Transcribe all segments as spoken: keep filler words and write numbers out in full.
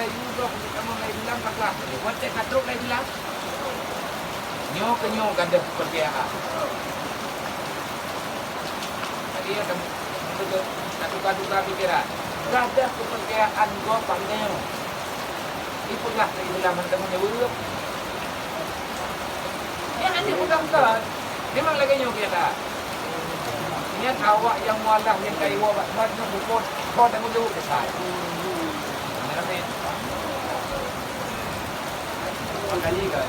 Yue gob tamong lagèe bulan, ka trok lagèe bulan. Nyoe keuh nyoe gadoh keupeurcayaan. Jadi, ya, ka, ka tuka-tuka pikeran. Gadoh keupeurcayaan gob bak nyoe. Ipeugah keu Islam hana tamong jaweueb. Nyan hana peugah-peugah. Memang lagèe nyoe biasa. Nyan awak nyang mualaf nyang ka iwoe bak Tuhan nyoe bukon, kon tanggong jaweueb besai. Makajih kan?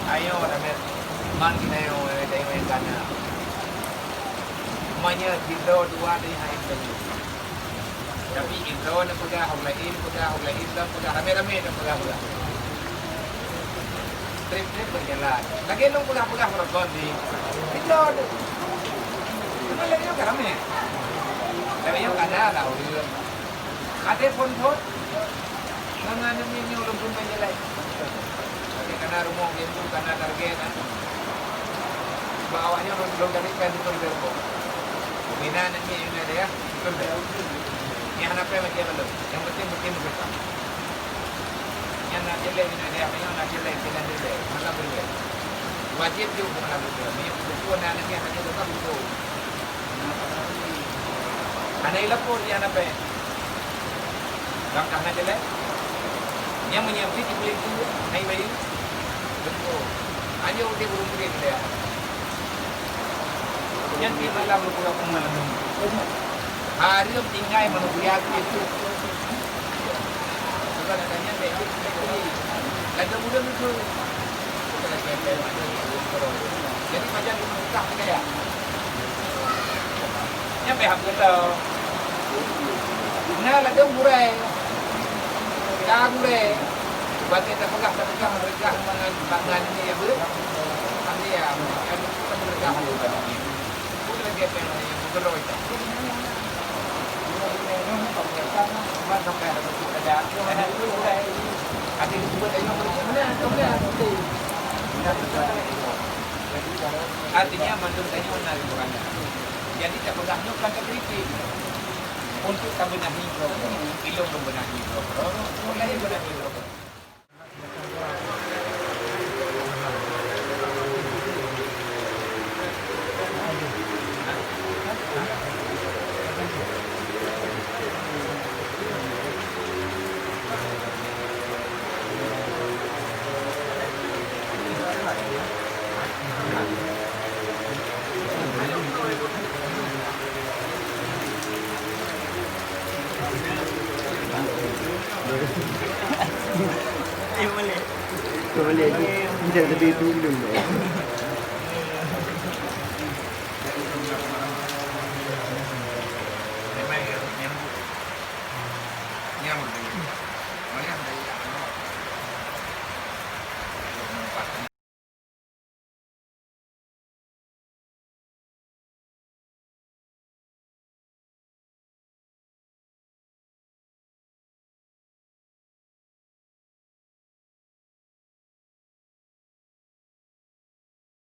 Ayo, ramè man geutanyoe, tanyoe nyang kana. Meunyoe sidroe dua teuh hai tanyoe. Tapi sidroe neupeugah, ureueng laén peugah, ureueng laén lom peugah, ramè-ramè neupeugah-peugah. Trép-trép beujalan. Lagèe lôn peugah-peugah meurokon di sidroe teuh. Cuma lagèe nyoe ka ramè. Lagèe nyoe ka na lah ureueng. Até phôn-phôn. Ngon aneuk miet nyoe lôn peureulèe jalan. Tapi kana rumoh geuh tu, kana target, kan. Bak awak nyoe lôn, lôn cari pen beutôi-beutôi. Bina aneuk miet, bina dayah, beutôi-beutôi. Nyang hana pen macam mana? Yang penting, penting beutôi. Nyang na jalan, bina dayah, nyang na jalan, jalan dulu. Malam dulu. Wajib juga malam dulu. Ni betul aneuk miet, hana jalan, betul. Hana ilapor di hana pen. Lam ka hana jelek. Nyang meunyoe bri dibri tu, hai bayu. Betul. Hanya udép ureueng bri dia. Nyan di malam lu pulang malam ni. Hareuem tinggai manusia tu itu. Bukan adanya baik itu, baik ini. Lagi muda muda. Jadi macam di Mekah ni kaya. Nyan pih hak geutanyoe. Na ladôm gurèe. Ka gurèe. Watèe tapeugah, tapeugah, tapeugah mangat, mangat nyan ya beuet. Nanti ya, kan tapeugah. Bukan lagi apa yang gurèe itu. Sampai ada gurèe. Ada gurèe yang mana? Artinya, mandum tanyoe na keukurangan. Jadi, tapeugah nyoe kon takritik. Untuk tabeunahi droe, ilôn lôn beunahi droe, ureueng laén beunahi droe. Boleh. Boleh. Kita lebih dulu.